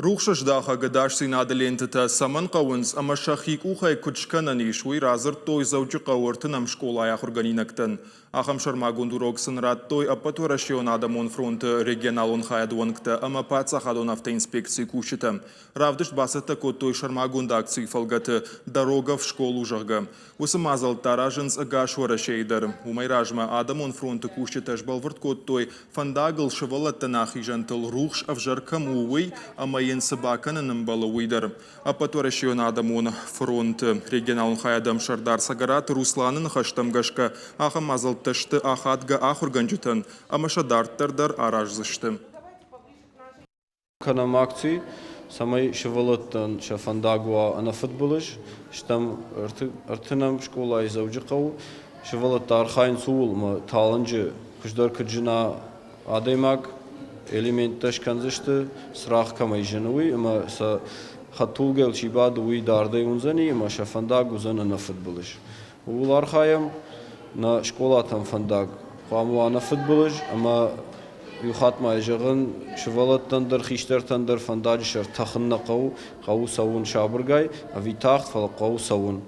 Рухсыздахӕг ӕдасдзинады лентытӕ цӕмӕн хъӕуынц ӕмӕ сӕхи къухӕй куыд скӕнӕн ис, уый радзырдтой Дзӕуджыхъӕуы ӕртынӕм скъолайы ахуыргӕнинӕгтӕн. Ахӕм сӕрмагонд урок сын радтой Ӕппӕтуӕрӕсеон адӕмон фронты регионалон хайады уӕнгтӕ ӕмӕ паддзахадон автоинспекцийы кусджытӕ. Равдыст бацӕттӕ кодтой сӕрмагонд акцийы фӕлгӕты «Дорога в школу», зӕгъгӕ. Уыцы мадзӕлттӕ аразынц ӕгас Уӕрӕсейы дӕр. Уымӕй размӕ адӕмон фронты кусджытӕ сбӕлвырд кодтой, фӕндагыл сывӕллӕттӕн ахизӕнтыл рухс ӕвзӕр кӕм у, уый ӕмӕ йын цы бакӕнын ӕмбӕлы, уый дӕр. Ӕппӕтуӕрӕсейон адӕмон фронты регионалон хайады ӕмсӕрдар Цӕгӕраты Русланы ныхӕстӕм гӕсгӕ, ахӕм мадзӕлттӕ сты ахадгӕ ахуыргӕнджытӕн ӕмӕ сӕ дарддӕр дӕр араздзысты. Кӕнӕм акци, цӕмӕй сывӕллӕттӕн сӕ фӕндаг уа ӕнӕфыдбылыз. Стӕм ӕртынӕм скъолайы Дзӕуджыхъӕуы. Сывӕллӕттӕ архайынц ууыл, ӕмӕ талынджы хуыздӕр куыд зына адӕймаг, элементтӕ скӕндзысты, цырагъ кӕмӕй зыны, уый, ӕмӕ сӕ хӕдтулгӕйыл чи бады, уый дардӕй уындзӕни ӕмӕ сӕ фӕндаг уыдзӕн ӕнӕфыдбылыз. Ууыл архайӕм, нӕ скъолатӕм фӕндаг хъуамӕ уа ӕнӕфыдбылыз ӕмӕ иу хатт ма зӕгъын, сывӕллӕттӕн дӕр, хистӕртӕн дӕр фӕндаджы сӕр тӕхын нӕ хъӕуы, хъӕуы цӕуын сабыргай, ӕви тагъд, фӕлӕ хъӕуы цӕуын.